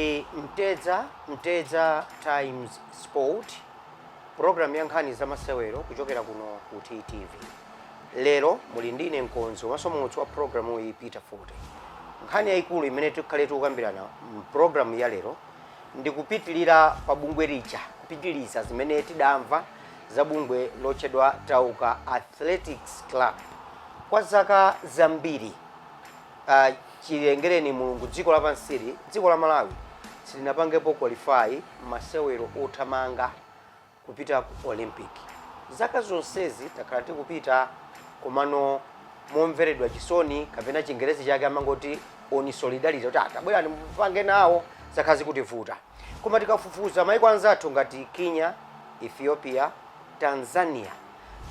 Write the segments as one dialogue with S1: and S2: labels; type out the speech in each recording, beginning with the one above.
S1: Ndi Mtedza, Mtedza Times Sport, program ya nkhani za masewero kuchokera kuno ku TTV. Lero muli ndine mkonzi komanso muulutsi wa programu iyi, Peter Forte. Nkhani yayikulu imene tikhale tikukambirana mpulogalamu ya lero ndi kupitilira pa bungwe lija, kupitiliza zimene tidamva za bungwe lotchedwa Tauka Athletics Club. Kwa zaka zambiri chilengereni Mulungu dziko lapansili, dziko la Malawi silinapangepo qualify masewero othamanga kupita ku Olympic. Zaka zonsezi takhala tikupita, komano momveredwa chisoni, kapena Chingerezi chake amangoti on solidarity, kuti atabwerani mupange nawo, zakhala zikutivuta. Koma tikafufuza maiko anzathu ngati Kenya, Ethiopia, Tanzania,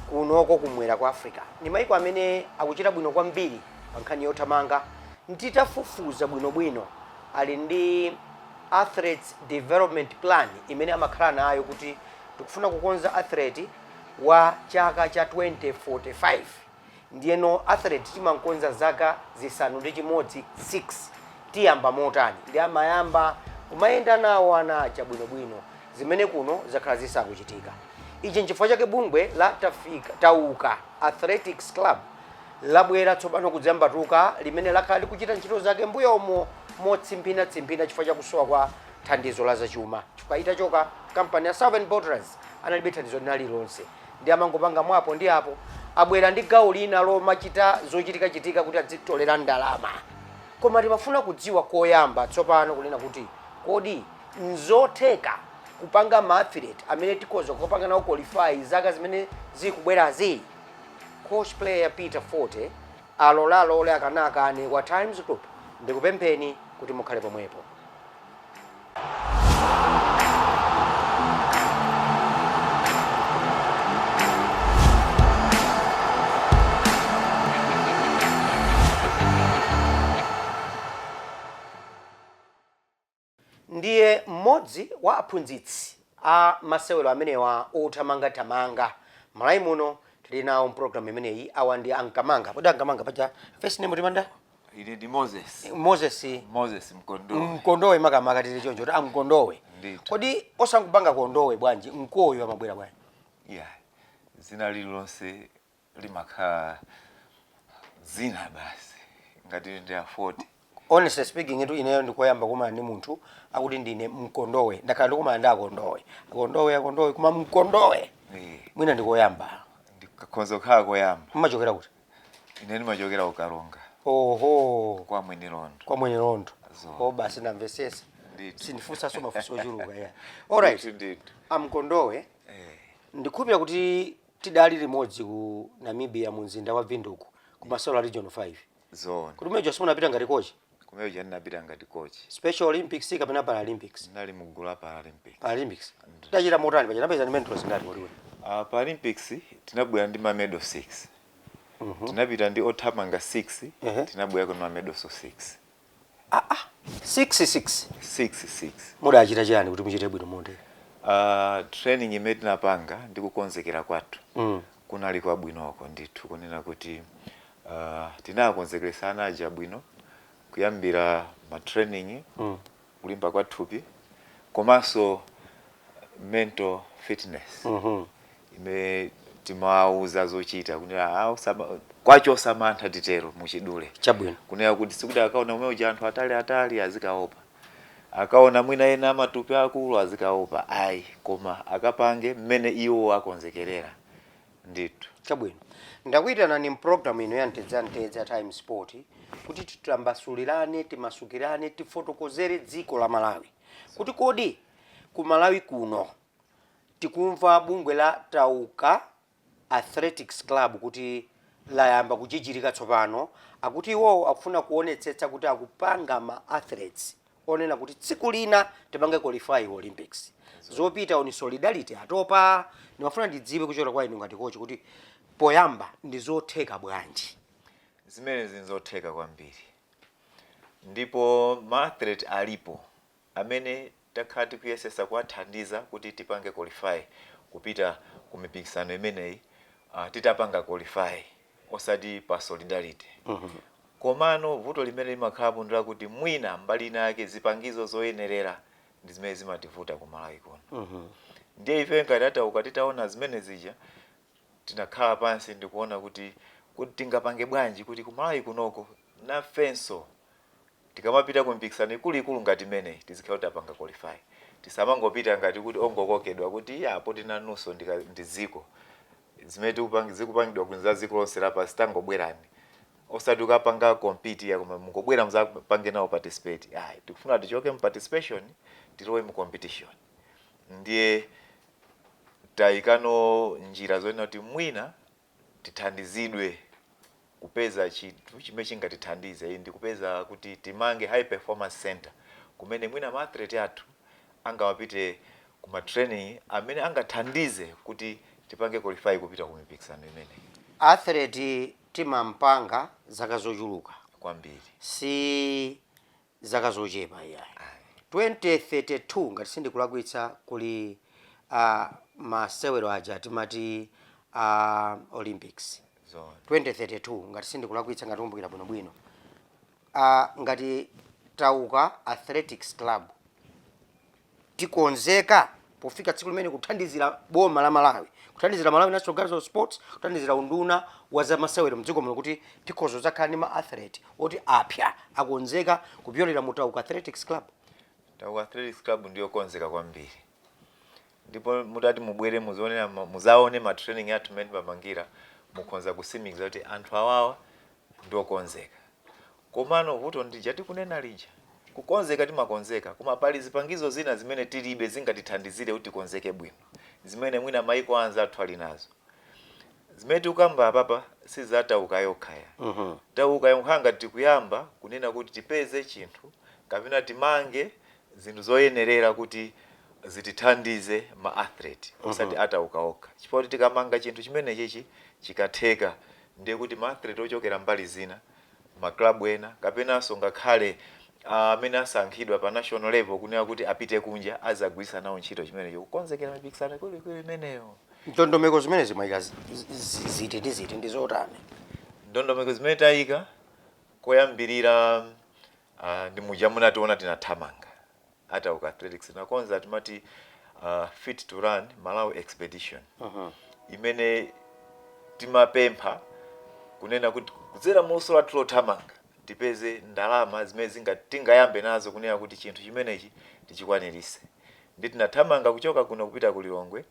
S1: kunoko kumwera kwa Africa, ndi maiko amene akuchita bwino kwambiri pa nkhani yothamanga. Nditafufuza bwinobwino, ali ndi athletes development plan imene amakhala nayo kuti tikufuna kukonza athlete wa chaka cha 2045. Ndiyeno athlete timankonza zaka 6, 6, tiyamba motani? Ndi amayamba kumayenda nawo ana aja bwinobwino, zimene kuno zakhala zisakuchitika. Ichi nchifukwa chake bungwe la Tafika, Tauka Athletics Club labwera tsopano kudzambatuka, limene lakhala likuchita ntchito zake mbuyomo motsimphinatsimphina chifukwa chakusowa kwa thandizo la zachuma, chifukwa itachoka kampani ya Southern Bottlers analibe thandizo lina lililonse, ndi amangopanga mwapo ndi apo. Abwera ndi gawo lina lomachita zochitikachitika kuti adzitolera ndalama. Koma timafuna kudziwa koyamba tsopano kunena kuti kodi nzotheka kupanga ma athlete amene tikhoza kupanga nawo qualify zaka zimene zikubwerazi? Coach player Peter Forte, alolalole akanakane wa Times Group, ndikupempheni kuti mukhale pomwepo. Ndiye mmodzi wa aphunzitsi a masewero amenewa othamangathamanga Malawi muno tili nawo mpulogalamu imeneyi. Awa ndi Ankamanga. Kodi Ankamanga, paja first name timanda?
S2: Ine ndi Moses.
S1: Moses.
S2: Moses Mkondowe.
S1: Mkondowe, makamaka tili choncho kuti amkondowe.
S2: Ndithu.
S1: Kodi osangopanga Kondowe bwanji? Mkoyo amabwera bwanji?
S2: Yeah, zina lililonse limakhala zina basi, ngati ndi a 40.
S1: Honestly speaking, itu ineyo ndikoyamba kumana ndi munthu akuti ndine Mkondowe. Ndakhala ndikumana ndi Akondowe, Akondowe, Akondowe, koma Mkondowe mwina ndikoyamba.
S2: Ndikakhoza kukhala koyamba.
S1: Mmachokera kuti?
S2: Ine ndimachokera ku Karonga.
S1: Oho.
S2: Kwa Mwenilondo.
S1: Kwa Mwenilondo.
S2: Zo.
S1: O, basi, ndamvesesa.
S2: Ndithu.
S1: Sindifunsanso mafunso ochuluka ya. Alright.
S2: Ndithu, ndithu.
S1: Amkondowe, ndikukhulupirira kuti tidali limodzi ku Namibia, mu mzinda wa Windhoek, ku masewero a Region 5.
S2: Zoona.
S1: Kuti umejo simunapita ngati coach?
S2: Kumene ndinapita ngati coach.
S1: Special Olympics kapena Paralympics?
S2: Ndinali mu gulu la Paralympics.
S1: Paralympics. Tidachita motani paja? Napeza ndi medals ngati kodi?
S2: Paralympics tinabwera ndi ma medal 6. Tinapita ndi othamanga 6. Tinabwera ndi ma medals 6.
S1: 6 6?
S2: 6 6.
S1: Mudachita chani kuti muchite bwino monde?
S2: Training imene tinapanga ndi kukonzekera kwathu kunali kwabwinoko ndithu, kunena kuti tinakonzekeresa ana aja bwino kuyambira ma training, kulimba kwa thupi komanso mental fitness imene timawauza zochita, kunena kwachosa mantha, titero muchidule. Kunena kuti sikuti akaona umwe uja anthu atali atali azikaopa, akaona mwina ena amatupi akulu azikaopa, ayi, koma akapange mmene iwo akonzekerera ndithu.
S1: Chabwino, ndakuyitanani mpulogalamu ino ya Mtedza, Mtedza Time Sport kuti titambasulirane, timasukirane, tifotokozere dziko la Malawi kuti kodi ku Malawi kuno tikumva bungwe la Tauka Athletics Club kuti layamba kuchichirika tsopano, akuti iwowo akufuna kuonetsetsa kuti akupanga ma athletes onena kuti tsiku lina tipange qualify Olympics. Zopita on solidarity atopa. Ndimafuna ndidziwe kuchokera kwa inu ngati coach kuti poyamba ndi zotheka bwanji?
S2: Zimene zinzotheka kwambiri, ndipo ma athlete alipo amene takhala tikuyesesa kuwathandiza kuti tipange qualify kupita ku mipikisano imeneyi, titapanga qualify osati pa solidarity. Komano vuto limene limakhalapo ndi lakuti mwina mbali ina yake zipangizo zoyenerera ndi zimene zimativuta ku Malawi kuno. Ndiye ife ngati aTauka titaona zimene zija, tinakhala pansi ndikuona kuti tingapange bwanji kuti ku Malawi kunoko nafenso tikamapita ku mpikisano ikuluikulu ngati imeneyi tizikhala kuti tapanga qualify, tisamangopita ngati kuti ongokokedwa kuti iya apo tinanunso ndi ziko zimene zikupangidwa kunza dziko lonse lapansi, tangobwerani, osati ukapanga compete ya, koma mungobwera muzapange nawo participate. Ayi, tikufuna tichoke mu participation tilowe mu competition. Ndiye tayikano njira zoyenera kuti mwina tithandizidwe kupeza chinthu chimene chingatithandize, iyi ndikupeza kuti timange high performance center kumene mwina ma athlete athu angawapite kuma training amene angathandize kuti tipange qualify kupita ku mipikisano imeneyi.
S1: Athlete timampanga zaka zochuluka.
S2: Kwambiri.
S1: Si zaka zochepa iyayi. 2032, ngati sindikulakwitsa, kuli masewero aja timati Olympics.
S2: Zona.
S1: 2032, ngati sindikulakwitsa, ngati kumbukira bwinobwino, ngati Tauka Athletics Club tikonzeka pofika tsiku limene kuthandizira boma la Malawi, kuthandizira Malawi National Council of Sports, kuthandizira unduna wa zamasewero mdziko muno, kuti tikhoza zakhala ndi ma athlete oti apya akonzeka kupyolera mu Tauka Athletics Club?
S2: Tauka Athletics Club ndiyokonzeka kwambiri, ndipo mutati mubwere muzionera muzaone ma training athu mmene timapangira, mukhoza kusimikiza kuti anthu awawa ndiokonzeka. Komano vuto ndija tikunena lija, kukonzeka timakonzeka, koma pali zipangizo zina zimene tilibe zingatithandizire kuti tikonzeke bwino, zimene mwina maiko anzathu ali nazo. Zimene tikukamba apapa sizatauka yokha ya. Tauka yonkhanga tikuyamba kunena kuti tipeze chinthu kapena timange zinthu zoyenerera kuti zitithandize ma athlete, osati atauka okha, chifukwa kuti tikamanga chinthu chimene chichi chikatheka, ndiye kuti ma athlete ochokera mbali zina, maklabu ena, kapenanso ngakhale amene asankhidwa pa national level kunena kuti apite kunja, azagwiritsa nawo ntchito chimenecho kukonzekera mipikisano ikuluikulu imeneyo.
S1: Ndondomeko zimene zimayika ziti ndi ziti, ndi zotani?
S2: Ndondomeko zimene tayika koyambirira, ndi muja munationa tinathamanga, atauka Athletics nakonza timati Fit to Run Malawi Expedition, imene timapempha kunena kuti kudzera muluso lathu lothamanga tipeze ndalama zimene tingayambe nazo kunena kuti chinthu chimenechi tichikwanirise. Ndi tinathamanga kuchoka kuno kupita ku Lilongwe,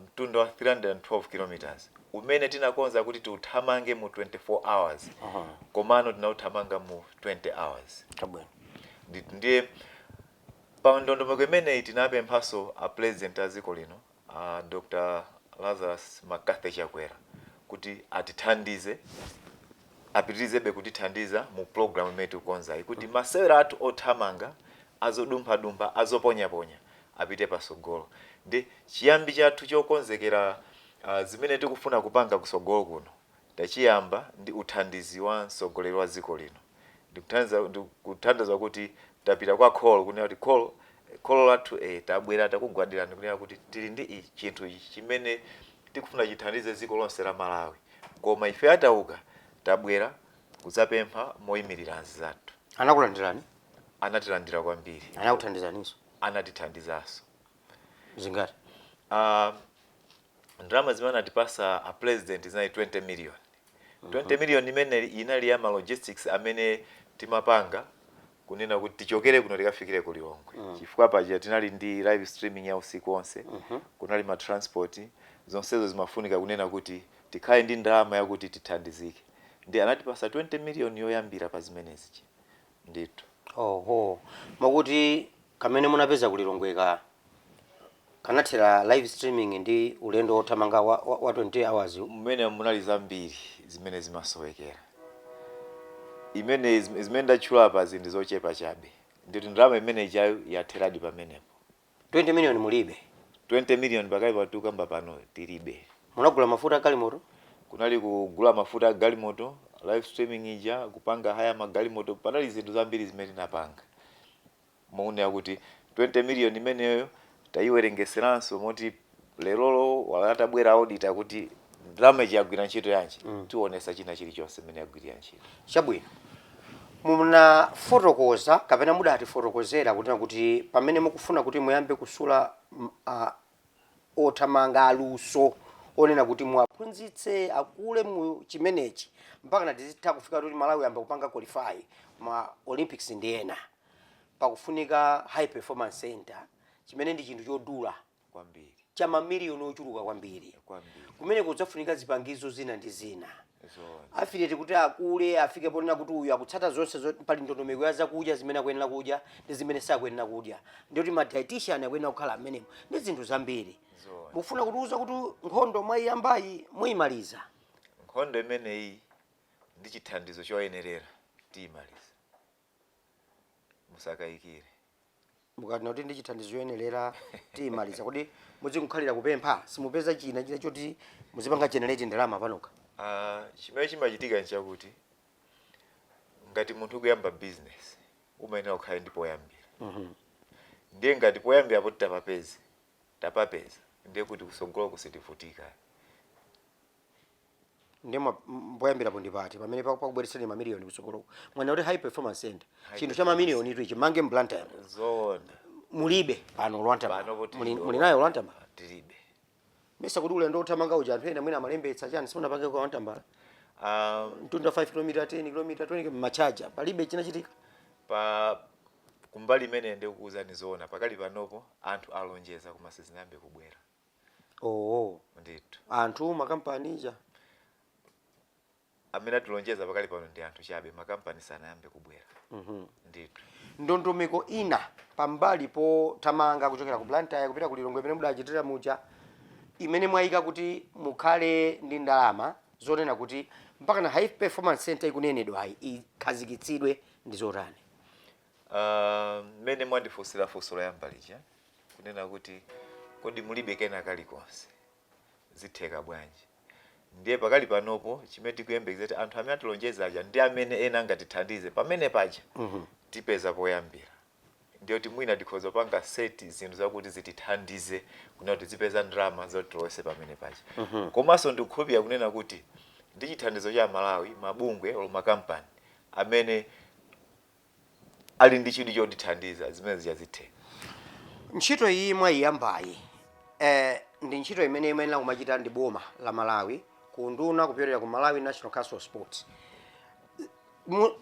S2: mtunda wa 312 kilometers umene tinakonza kuti tiuthamange mu 24 hours, komano tinauthamanga mu 20 hours.
S1: Chabwino.
S2: Ndiye pa ndondomeko imeneyi tinapemphanso a president a dziko lino, Dr Lazarus McCarthy Chakwera, kuti atithandize, apitirizebe kutithandiza mu program imene tikukonzayi, kuti masewera athu othamanga, azodumphadumpha, azoponyaponya apite pasogolo. Ndi chiyambi chathu chokonzekera zimene tikufuna kupanga kusogolo kuno tachiyamba ndi uthandizi wa mtsogoleri wa dziko lino. Ndikuthandiza kuti tapita kwa kholo kunena kuti kholo, kholo lathu, tabwera, takugwadirani kunena kuti tili ndi chinthu ichi chimene tikufuna chithandize dziko lonse la Malawi, koma ife atauka tabwera kudzapempha moyimirira anzathu.
S1: Anakulandirani?
S2: Anatilandira kwambiri.
S1: Anakuthandizaninso?
S2: Anatithandizanso.
S1: Zingati?
S2: Ndalama zimene anatipasa a president zinali 20 million. 20 million imene inali ya ma logistics amene timapanga kunena kuti tichokere kuno tikafikire ku Lilongwe, chifukwa paja tinali ndi live streaming ya usiku onse, kunali ma transport, zonsezo zimafunika kunena kuti tikhale ndi ndalama yakuti tithandizike. Ndi anatipasa 20 million yoyambira pa zimenezi ndithu.
S1: Oho, makuti kamene munapeza kulilongweka kanathera live streaming ndi ulendo wothamanga wa 20 hours?
S2: Mmene munali zambiri zimene zimasowekera, imene zimene ndatchula apa ndi zochepa chabe. Nditi ndalama imene ichayo yatheradi pamenepo.
S1: 20 million mulibe?
S2: 20 million pakali patukamba pano tilibe.
S1: Munagula mafuta a galimoto?
S2: Kunali kugula mafuta a galimoto, live streaming ija, kupanga haya magalimoto, panali zinthu zambiri zimene tinapanga moonera kuti 20 million imeneyo tayiwerengeseranso, moti lerolo walatabwera auditor kuti Ndalama iji yagwira ntchito yanji? Tionesa china chilichonse mmene yagwirira ntchito.
S1: Chabwino, munafotokoza kapena mudatifotokozera kunena kuti pamene mukufuna kuti muyambe kusula othamanga aluso, onena kuti muwaphunzitse akule mu chimenechi mpaka tizitha kufika kuti Malawi yamba kupanga qualify ma Olympics ndi ena, pakufunika high performance center, chimene ndi chinthu chodula
S2: kwambiri,
S1: cha mamiliyoni ochuluka kwambiri.
S2: Kwambiri.
S1: Kumene kudzafunika zipangizo zina ndi zina,
S2: Zoona.
S1: Athlete kuti akule, afike ponena kuti uyu akutsata zonse, pali ndondomeko ya zakudya zimene akuyenera kudya ndi zimene sakuyenera kudya, ndikuti ma dietitian akuyenera kukhala amenemo ndi zinthu zambiri.
S2: Zoona.
S1: Mufuna kutiuza kuti nkhondo mwayiyambayi muyimaliza?
S2: Nkhondo imeneyi, ndi chithandizo choyenerera, tiyimaliza, musakayikire.
S1: Mukati kuti ndi chithandizo choyenerera tiyimaliza, kuti muzikukhalira kupempha, simupeza china china choti muzipanga generate ndalama panoka?
S2: Chimene chimachitika nchakuti ngati munthu ukuyamba business, umayenera kukhala ndi poyambira. Ndiye ngati poyambira poti tapapeza, tapapeza, ndiye kuti kusogolo kusitivutika.
S1: Ndiye poyambirapo ndipati pamene pakubweretsereni mamiliyoni kusogoloko? Mwana kuti high performance center, chinthu cha mamiliyoni tu ichi, mange mBlantyre.
S2: Zoona.
S1: Mulibe pano Lwantama?
S2: Pano poti
S1: Muli nayo Lwantama?
S2: Tilibe.
S1: Mesa kuti ulendo uthamanga uja anthu ena mwina amalembetsa chani, simunapange kwa Lwantambala? Mtunda 5 km, 10 km, 20 km, machaja palibe chinachitika?
S2: Pa kumbali imene ndikukuwuzani zoona, pakali panopo anthu alonjeza koma sizinayambe kubwera.
S1: Oh.
S2: Ndithu.
S1: Anthu, makampani ja?
S2: Amene atilonjeza pakali pano ndi anthu chabe, makampani sanayambe kubwera. Ndithu.
S1: Ndondomeko ina pambali pothamanga kuchokera ku Blantyre kupita ku Lilongwe imene mudachitira muja, imene mwayika kuti mukhale ndi ndalama zonena kuti mpaka na high performance center ikunenedwayi ikhazikitsidwe, ndi zotani?
S2: Mmene mwandifunsira funso loyamba lija, kunena kuti kodi mulibe kena kalikonse, zitheka bwanji? Ndiye pakali panopo chimene tikuyembekeza kuti anthu amene atilonjeza aja ndi amene ena angatithandize pamene paja, tipeza poyambira. Ndiye kuti mwina tikhoza kupanga set zinthu zakuti zitithandize kunena kuti zipeza ndalama zoti tilowese pamene paja. Komanso ndikukhulupirira kunena kuti ndi chithandizo cha Malawi, mabungwe olo makampani amene ali ndi chidwi chotithandiza, zimene zija zitheka.
S1: Ntchito iyi mwayiyambayi, ndi ntchito imene imayenera kumachita ndi boma la Malawi ku nduna kupyolera ku Malawi National Council of Sports.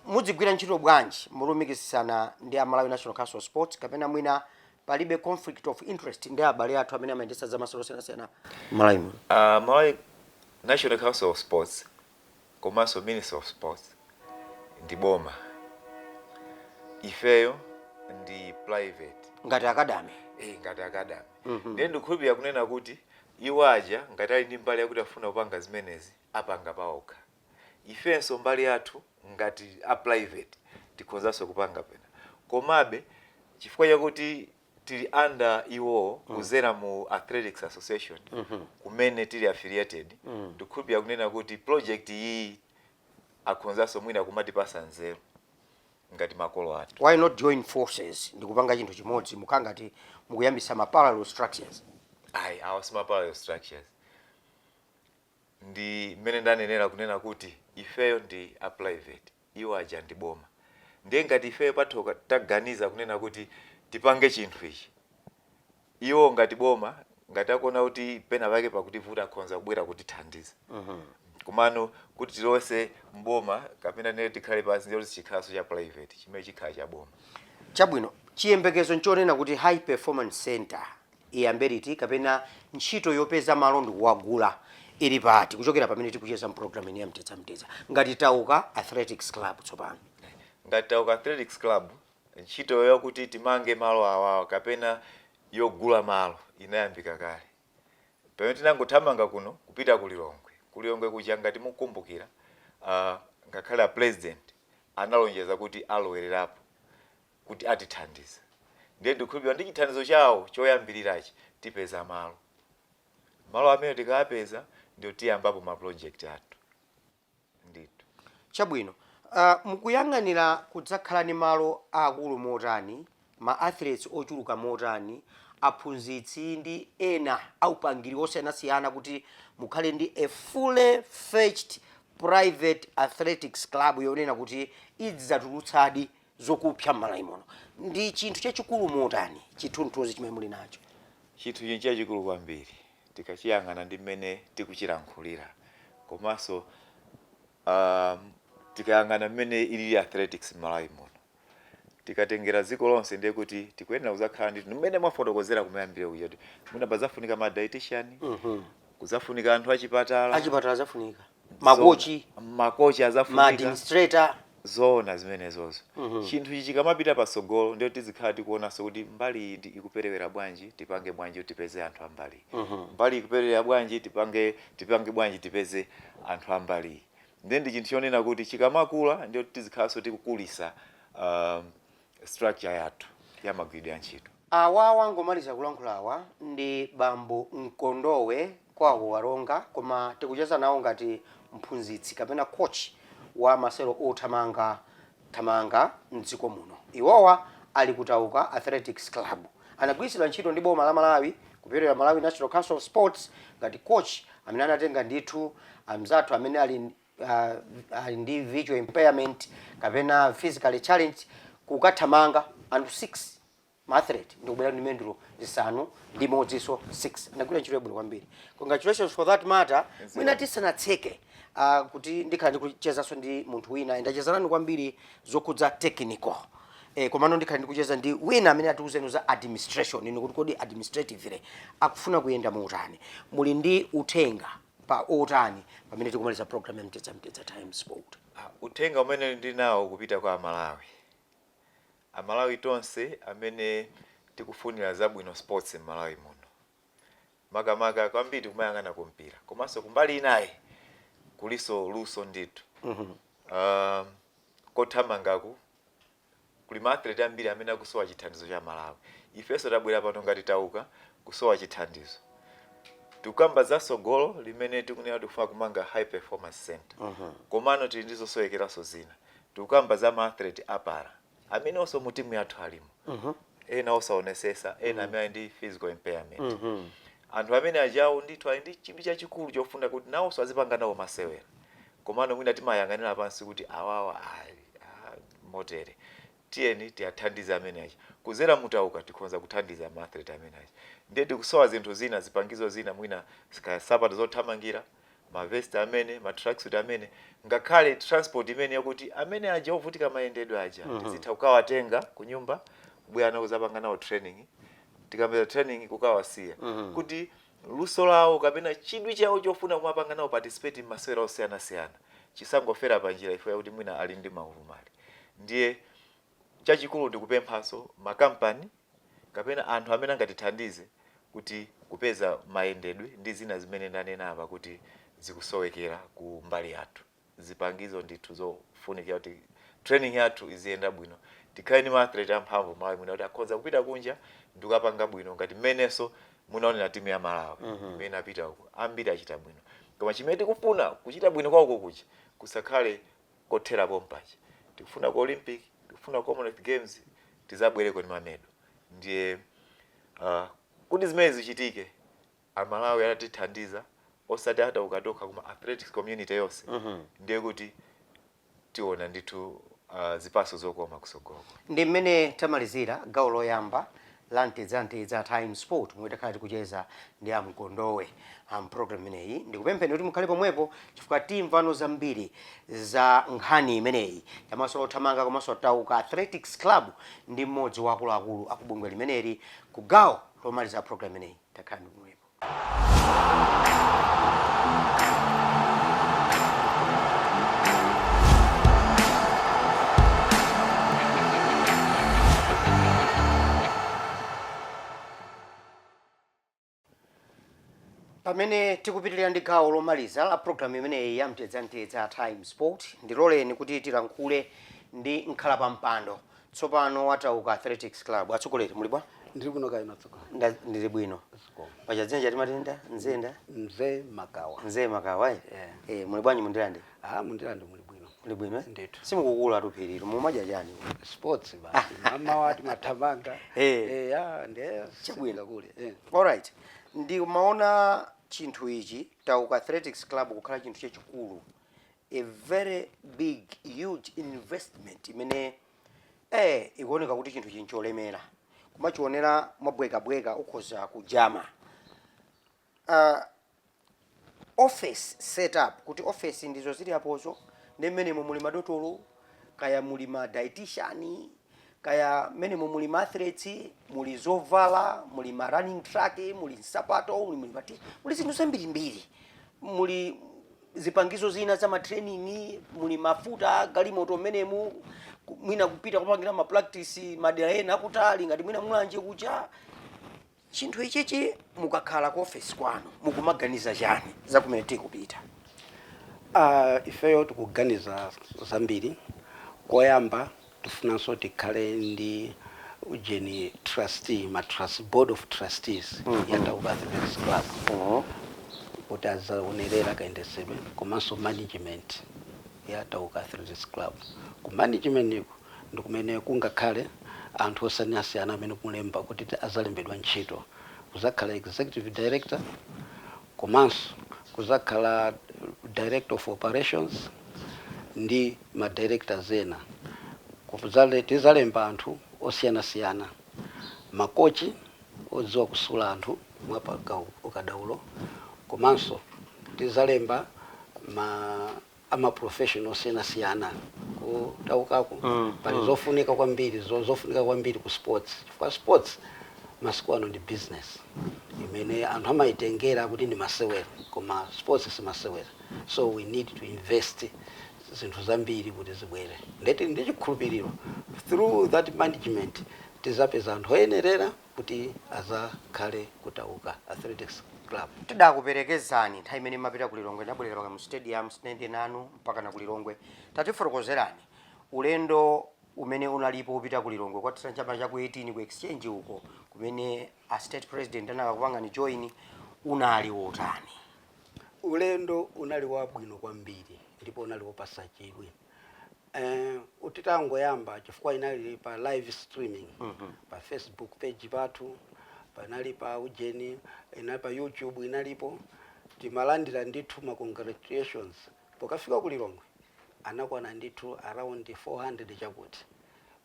S1: Mudzigwira ntchito bwanji mulumikizana ndi a Malawi National Council of Sports, kapena mwina palibe conflict of interest ndi abale athu amene amayendetsa zamasewero osiyanasiyana Malawi muno?
S2: Malawi National Council of Sports komanso Ministry of Sports ndi boma, ifeyo ndi private.
S1: Ngati academy.
S2: Eh, ngati academy. Ndiye ndikukhulupirira kunena kuti iwo aja ngati ali ndi mbali yakuti afuna kupanga zimenezi, apanga paokha. Ifenso mbali yathu ngati a private tikhozanso kupanga pena. Komabe chifukwa chakuti tili under iwowo kuzera mu Athletics Association kumene tili affiliated, ndikukhulupirira kunena kuti project iyi akhonzanso mwina kumatipasa nzeru ngati makolo athu.
S1: Why not join forces ndikupanga chinthu chimodzi, mukhala ngati mukuyambisa ma parallel structures?
S2: Ayi, awa sima parallel structures. Ndi mmene ndanenera kunena kuti ifeyo ndi a private, iwo aja ndi boma. Ndiye ngati ifeyo pathoka taganiza kunena kuti tipange chinthu ichi, iwo ngati boma, ngati akuona kuti pena pake pakutivuta, akhonza kubwera kutithandiza. Komano kuti tilowese mboma kapena nene tikhale pansi, ndiye kuti chikhalanso cha private, chimene chikhala cha boma.
S1: Chabwino, chiyembekezo nchonena kuti high performance center iyambe liti, kapena ntchito yopeza malo ndikuwagula ili pati, kuchokera pamene tikucheza mpulogalamu ine ya Mtedza Mtedza, ngati Tauka Athletics Club tsopano?
S2: Ngati Tauka Athletics Club, ntchito yakuti timange malo awawa kapena yogula malo inayambika kale pamene tinangothamanga kuno kupita ku Lilongwe. Ku Lilongwe kuja, ngati mukumbukira, ngakhale a president analonjeza kuti alowererapo kuti atithandiza. Ndiye ndikukhulupirira ndi chithandizo chawo choyambirirachi tipeza malo. Malo amene tikawapeza, ndio tiyambapo ma project athu ndithu.
S1: Chabwino, mukuyang'anira kudzakhala ndi malo akulu motani? Ma athletes ochuluka motani, aphunzitsi ndi ena aupangiri osiyanasiyana, kuti mukhale ndi a fully fledged private athletics club yonena kuti idzatulutsadi zokupsa m'Malawi muno? Ndi chinthu chachikulu motani chithunthunzi chimene muli nacho?
S2: Chinthu ichi chachikulu kwambiri tikachiyang'ana ndi mmene tikuchilankhulira, komanso tikayang'ana mmene ilili athletics m'Malawi muno, tikatengera dziko lonse, ndiye kuti tikuyenera kuzakhala ndi mmene mwafotokozera kumayambira kuja kuti mwina pazafunika ma dietitian, kuzafunika anthu achipatala.
S1: Achipatala zafunika, makochi.
S2: Makochi azafunika.
S1: Ma administrator.
S2: Zoona zimenezozo. Chinthu ichi chikamapita patsogolo, ndiyo tizikhala tikuonanso kuti mbali iyi ndi ikuperewera bwanji, tipange bwanji kuti tipeze anthu ambali. Mbali ikuperewera bwanji, tipange bwanji tipeze anthu ambali. Ndiye ndi chinthu chonena kuti chikamakula, ndiyo tizikhalanso tikukulisa structure yathu ya magwiridwe ya ntchito.
S1: Awa wangomaliza kulankhula awa ndi bambo Mkondowe kwawo Waronga, koma tikucheza nawo ngati mphunzitsi kapena coach wa masewero othamanga thamanga mdziko muno. Iwowa ali ku Tauka Athletics Club, anagwiritsidwa ntchito ndi boma la Malawi kupyolera Malawi National Council of Sports ngati coach amene anatenga ndithu amzathu amene ali ndi visual impairment kapena physically challenged kukathamanga, anthu 6 ma athlete, ndikubwera ndi mendulo 6 6. Anagwira ntchito yabwino kwambiri, congratulations for that matter. Mwina tisanatseke, kuti ndikhala ndikuchezanso ndi munthu wina, ndachezanani kwambiri zokhudza technical, komano ndikhala ndikucheza ndi wina amene atiuzeni za administration ino, kuti kodi administratively akufuna kuyenda motani. Muli ndi uthenga pa otani pamene tikumaliza program ya Mtedza Mtedza Times Sport?
S2: Ah, uthenga umene ndili nawo kupita kwa Amalawi, Amalawi tonse amene tikufunira zabwino sports m'Malawi muno, makamaka kwambiri tikumayang'ana kumpira, komanso kumbali inayi kuliso luso ndithu. Kothamangaku kuli ma athlete ambiri amene akusowa chithandizo cha Malawi. Ifenso tabwera pano ngati Tauka kusowa chithandizo. Tikukamba za sogolo limene tikunena tikufuna kumanga high performance center, komano tili ndi zosowekeranso zina. Tikukamba za ma athlete apara amene onso mu timu yathu alimo, ena osaonesesa, ena amene ali ndi physical impairment. Anthu amene ajawo ndithu ali ndi chidwi chachikulu chofuna kuti nawonso azipanga nawo masewera, komano mwina timayang'anira pansi kuti awawa ali motere. Tiyeni tiyathandize amene aja kuzera mu Tauka, tikhoza kuthandiza ma athlete amene aja. Ndiye tikusowa zinthu zina, zipangizo zina, mwina sapato zothamangira, ma vest amene, ma tracksuit amene, ngakhale transport imene yakuti amene aja ovutika mayendedwe aja tizitha kukawatenga ku nyumba, kubwera nawo kuzapanga nawo training, tikamaliza training kukawasiya, kuti luso lawo kapena chidwi chawo chofuna kumapanga nawo participate m'masewera osiyanasiyana chisangofera panjira ifo yakuti mwina ali ndi maulumali. Ndiye chachikulu ndikupemphanso makampani kapena anthu amene angatithandize kuti kupeza mayendedwe ndi zina zimene ndanena apa kuti zikusowekera ku mbali yathu, zipangizo ndithu zofunikira kuti training yathu iziyenda bwino, tikhale ndi ma athlete amphamvu Malawi mwina kuti akhoza kupita kunja ndikukapanga bwino ngati mmenenso munaonera timu ya Malawi imene inapita uko, ambiri achita bwino. Koma chimene tikufuna, kuchita bwino kwauko kuja kusakhale kothera pompaja. Tikufuna ku Olympic, tikufuna ku Commonwealth Games tizabwereko ndi ma medal. Ndiye kuti zimene zichitike, Amalawi atatithandiza, osati a Tauka tokha koma athletics community yonse, ndiye kuti tiona ndithu zipaso zokoma kusogoloko.
S1: Ndi mmene tamalizira gawo loyamba la Mtedzamtedza Time Sport, momwe takhala tikucheza ndi amkondowe program imeneyi. Ndikupempheni kuti mukhale pomwepo chifukwa timvano zambiri za nkhani imeneyi yamasewero othamanga komanso Tauka Athletics Club ndi mmodzi wa akuluakulu akubungwe limeneli ku gawo lomaliza program imeneyi. Takhalani pomwepo. Pamene tikupitirira ndi gawo lomaliza la programu imeneyi ya Mtedzamtedza Time Sport, ndiloleni kuti tilankhule ndi nkhala pampando tsopano wa Tauka Athletics Club. Atsogoleri, muli bwa?
S3: Ndili kuno kaino, atsogoleri.
S1: Ndili bwino. Pachadzenja timatenda nzenda.
S3: Mzee Makawa.
S1: Mzee Makawa, eh?
S3: Yeah.
S1: Eh, muli bwanji mundilande?
S3: Ah, mundilande muli bwino.
S1: Kuli bwino, eh?
S3: Ndithu.
S1: Simukukula tuphiriro, mumadya chani?
S3: Sports basi, mama wati mathamanga. Ya, ndiye.
S1: Chabwino.
S3: Kule.
S1: Alright, ndimaona chinthu ichi, Tauka Athletics Club, kukhala chinthu chachikulu, a very big, huge investment imene ikuoneka kuti chinthu chinthu cholemera, kumachionera mwabwekabweka ukhoza kujama. Office setup, kuti office ndizo zili apozo, ndi mmenemo muli madotolo, kaya muli ma dietitian, kaya mmenemo muli ma athletes, muli zovala, muli ma running track, muli nsapato, muli muli zinthu zambirimbiri, muli zipangizo zina za ma training, muli mafuta galimoto mmenemu, mwina kupita kupangira ma practice madera ena akutali ngati mwina Mulanje kucha. Chinthu ichichi, mukakhala ku office kwanu mukumaganiza chani za kumene tikupita?
S3: Ifeyo tikuganiza zambiri. Koyamba tifunanso tikhale ndi ujeni, trustee, ma trust, board of trustees ya Tauka Athletics Club kuti azaonerera kayendesedwe komanso management ya Tauka Athletics Club. Ku management iku ndi kumene kungakhale anthu osiyanasiyana amene kulemba kuti azalembedwa ntchito. Kuzakhala executive director, komanso kuzakhala director of operations ndi ma directors ena. Tizalemba anthu osiyanasiyana, makochi odziwa kusula anthu mwapaka ukadaulo, komanso tizalemba ma ama professional osiyanasiyana ku Taukako. Pali zofunika kwambiri, zofunika kwambiri ku sports, chifukwa sports masiku ano ndi business imene anthu amayitengera kuti ndi masewera, koma sports si masewera. So we need to invest zinthu zambiri kuti zibwere. Ndeti ndi chikhulupiriro, through that management tizapeza anthu oyenerera kuti azakhale ku Tauka Athletics Club.
S1: Tidakuperekezani nthawi imene mapita ku Lilongwe, ndabwerera paka mu stadium, sinende nanu mpaka na ku Lilongwe. Tatifotokozerani ulendo umene unalipo upita ku Lilongwe kwathira chama cha ku 18 ku Exchange uko, kumene a state president anakakupangani join, unali wotani?
S3: Ulendo unali wabwino kwambiri ndipo unali wopasa chidwi. Utitangoyamba, chifukwa inali pa live streaming pa Facebook page pathu, panali pa ujeni, inali pa YouTube inalipo, timalandira ndithu ma congratulations. Pokafika ku Lilongwe anakwana ndithu around 400 chakuti,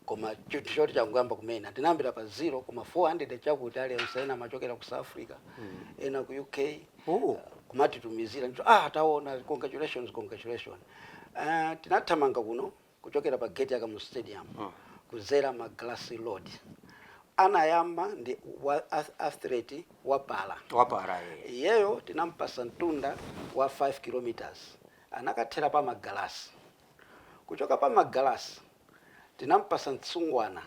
S3: koma chinthu choti changoyamba kumene, tinayambira pa zero, koma 400 chakuti aliyense, ena amachokera ku South Africa, ena ku UK, kumatitumizira ndithu, "Ah, taona, congratulations, congratulations." Tinathamanga kuno kuchokera pa gate ya Kamuzu Stadium kuzera Magalasi Road. Anayamba ndi wa athlete wa para.
S1: Wapara, eh.
S3: Iyeyo tinampasa mtunda wa 5 kilometers, anakathera pa Magalasi. Kuchoka pa Magalasi tinampasa mtsungwana,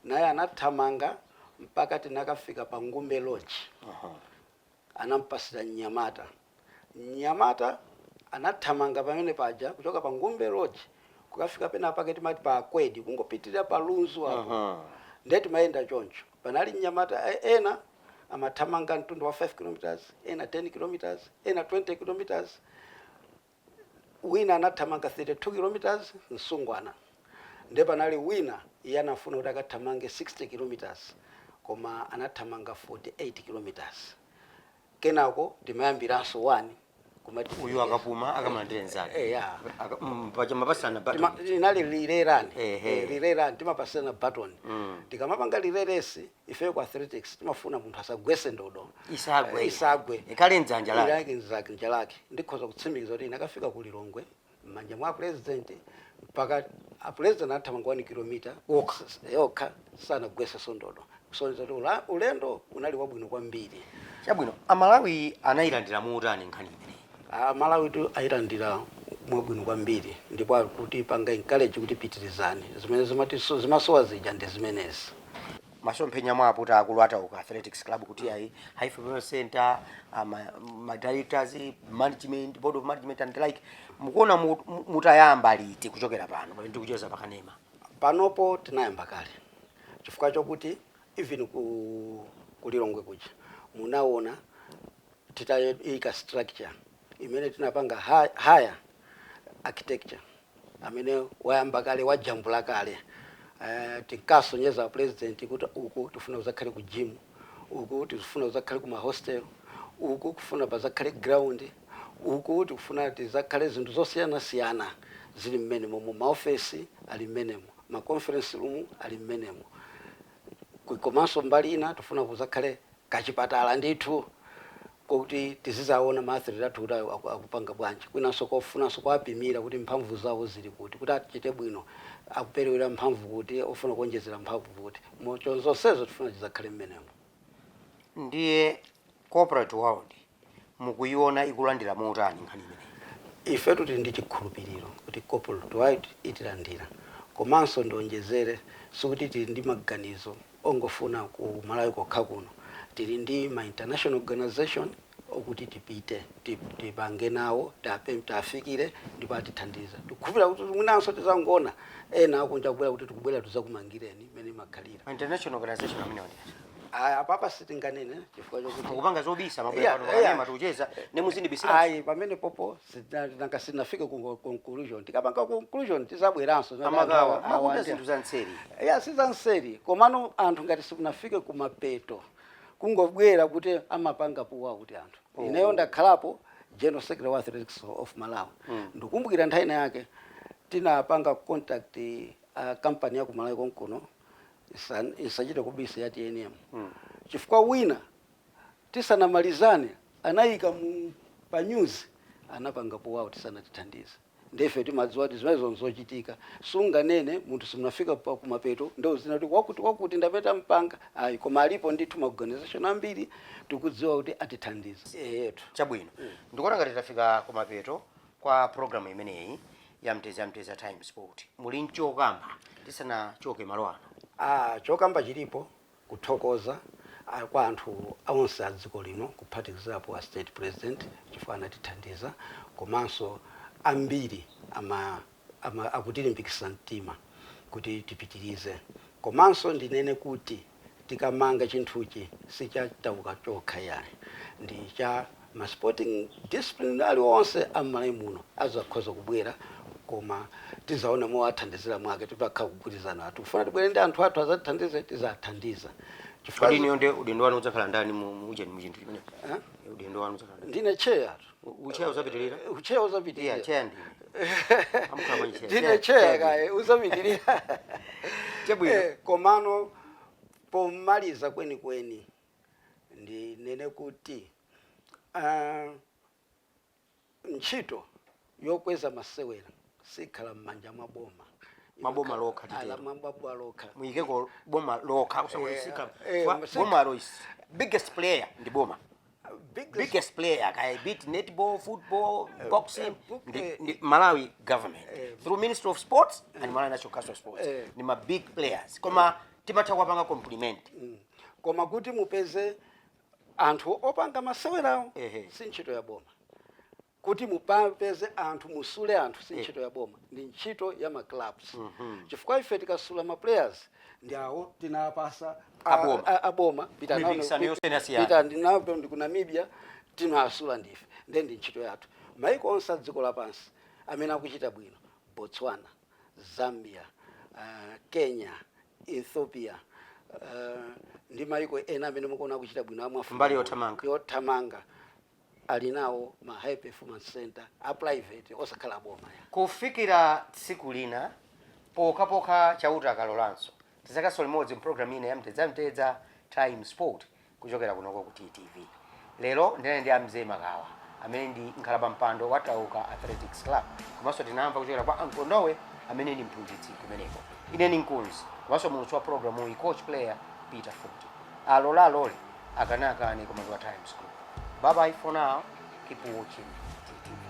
S3: naye anathamanga mpaka tinakafika pa Ngumbe Lodge. Anampasira mnyamata. Mnyamata anathamanga pamene paja kuchoka pa Ngumbe Lodge kukafika pena pake timati pa Akwedi, kungopitirira pa Lunzu apo. Ndiye timayenda choncho. Panali mnyamata, ena amathamanga mtunda wa 5 kilometers, ena 10 kilometers, ena 20 kilometers, wina anathamanga 32 kilometers, msungwana. Ndiye panali wina, iye anafuna kuti akathamange 60 kilometers, koma anathamanga 48 kilometers. Kenako timayambiranso 1 kumati.
S1: Uyu akapuma akamalandira nzake.
S3: Ya.
S1: Paja mapasana baton.
S3: Inali relay run. Relay run, timapasana baton. Tikamapanga relay race, ifeyo ku athletics timafuna munthu asagwese ndodo.
S1: Isagwe.
S3: Isagwe.
S1: Ikhale mdzanja lake.
S3: Ilake mdzanja lake. Ndikhoza kutsimikiza kuti inakafika ku Lilongwe m'manja mwa president, mpaka a president anathamanga 1 kilomita
S1: Okha.
S3: Yokha, sanagwese ndodo, kusonyeza kuti ulendo unali wabwino kwambiri.
S1: Chabwino, Amalawi anayilandira muutani nkhani imeneyi?
S3: Amalawi tu ayilandira mwabwino kwambiri, ndipo akuti panga encourage kuti pitirizani zimene zimasowa zija ndi zimenezi.
S1: Masomphenya mwapo kuti akulu a Tauka Athletics Club, kuti ayi, high performance center, ma directors, management, board of management and the like, mukuona mutayamba liti kuchokera pano pamene tikucheza pakanema?
S3: Panopo tinayamba kale, chifukwa chokuti even ku Lilongwe kuja munaona titayika structure imene tinapanga hire architecture. Amene wayamba kale, wajambula kale. Tinkasonyeza president kuti uku tifuna kuzakhale ku gym, uku tifuna kuzakhale ku mahostel, uku kufuna pazakhale ground, uku tikufuna tizakhale zinthu zosiyanasiyana zili mmenemo, mu maofesi ali mmenemo, ma conference room ali mmenemo. Komanso mbali ina tifuna kuzakhale kachipatala ndithu kokuti tizizaona ma athlete athu kuti akupanga bwanji. Kwinanso kofunanso kuwapimira kuti mphamvu zawo zili kuti, kuti achite bwino, akuperewera mphamvu kuti, ofuna kuonjezera mphamvu kuti. Mocho zonsezo tifuna tizakhale mmenemo.
S1: Ndiye corporate world mukuiona ikulandira motani nkhani imeneyi?
S3: Ifetu tili ndi chikhulupiriro kuti corporate world itilandira. Komanso ndionjezere, sikuti tili ndi maganizo ongofuna ku Malawi kokha kuno. Tili ndi ma international organization okuti tipite, tipange nawo, tafikire ndipo atithandiza. Tikukhulupirira kuti mwinanso tizangoona ena akunja kubwera kuti tikubwera tizakumangireni imene imakhalira.
S1: Ma international organization amene wandi
S3: Aya, apapa sitinganene chifukwa chokuti
S1: mukupanga zobisa. Mabwera pano pakanema, tikucheza ne muzindibisira.
S3: Ayi, pamene popo nanga sitinafike ku conclusion. Tikapanga conclusion tizabweranso.
S1: Amakawa makuta zinthu za nseri.
S3: Ya, sizanseri, komano anthu ngati sikunafike kumapeto kungobwera kuti amapanga puwa kuti anthu. Ineyo ndakhalapo general secretary wa Athletics of Malawi. Ndikumbukira nthawi ina yake tinapanga contact company ya ku Malawi konkuno, isachite kubisa, ya TNM, chifukwa wina tisanamalizane anayika mu pa news, anapanga puwawo tisanatithandize. Ndife timadziwa kuti zimenezo nzochitika. Sunganene munthu simunafika pa kumapeto ndo zina kuti wakuti wakuti ndapeta mpanga, ayi. Koma alipo ndithu ma organization ambiri tikudziwa kuti atithandiza yetu.
S1: Chabwino, ndikuona ngati tafika kumapeto kwa programu imeneyi ya Mteza Mteza Time Sport. Muli nchokamba tisanachoke malo ano?
S3: Ah, chokamba chilipo. Kuthokoza kwa anthu onse a dziko lino, kuphatikizirapo a state president chifukwa anatithandiza, komanso ambiri ama akutilimbikitsa mtima kuti tipitirize. Komanso ndinene kuti tikamanga chinthuchi sichatauka chokha yayi, ndi cha ma sporting discipline aliwonse am'Malawi muno azakhoza kubwera, koma tizaona mowathandizira mwake. Tipakha kugwirizana, tikufuna tibwere ndi anthu athu azatithandize, tizathandiza. Chifukwa
S1: Kodi iniyo ndi udindo wanu udzakhala ndani mu ujeni mu chinthu chimene?
S3: Eh?
S1: Udindo wanu udzakhala ndani?
S3: Ndine chair.
S1: Uchair uzapitirira?
S3: Uchair uzapitirira.
S1: Yeah, chair ndine. Amkhala bwanji chair?
S3: Ndine
S1: Chair,
S3: chair
S1: chair.
S3: Kaye uzapitirira.
S1: Chabwino.
S3: Komano pomaliza kwenikweni ndinene kuti ntchito yokweza masewera sikhala m'manja mwa boma.
S1: Mwa boma lokha, titero.
S3: Ala, mwa boma lokha.
S1: Muyikeko boma lokha usakulisika.
S3: Eh.
S1: Boma is biggest player, ndi boma.
S3: Biggest,
S1: biggest player kaya beat netball, football, boxing, ndi Malawi government through Ministry of Sports and Malawi National Council of Sports ni ma big players, koma timatha kuwapanga compliment.
S3: Koma kuti mupeze anthu opanga masewerawo si ntchito ya boma. Kuti mupeze anthu, musule anthu, si ntchito ya boma, ndi ntchito ya ma clubs, chifukwa ife tikasula ma players ndi awo tinapasa
S1: Aboma.
S3: Aboma pita nawo.
S1: Mipikisano yosiyanasiyana.
S3: Pita ndinapo ndi ku Namibia, tinasula ndife, nde ndi ntchito yathu. Maiko onse a dziko lapansi amene akuchita bwino, Botswana, Zambia, Kenya, Ethiopia, ndi maiko ena amene mukuona akuchita bwino amu Africa
S1: Mbali
S3: muno,
S1: yothamanga.
S3: Yothamanga ali nawo ma high performance center a private, osakhala aboma ya.
S1: Kufikira tsiku lina, pokhapokha Chauta akalolanso, tizakaso limodzi mpulogalamu ina ya Mtedza Mtedza Time Sport kuchokera kunoko ku TTV. Lero ndinali ndi amzee Makawa amene ndi nkhalapa mpando wa Tauka Athletics Club, komanso tinamva kuchokera kwa Ankondowe amene ndi mphunzitsi kumeneko. Ine ni mkunzi komanso mulutsi wa programu iyi, coach player Peter Forte. Alola alole, akanakane, koma ndi wa Times Group. Bye bye for now, keep watching TTV.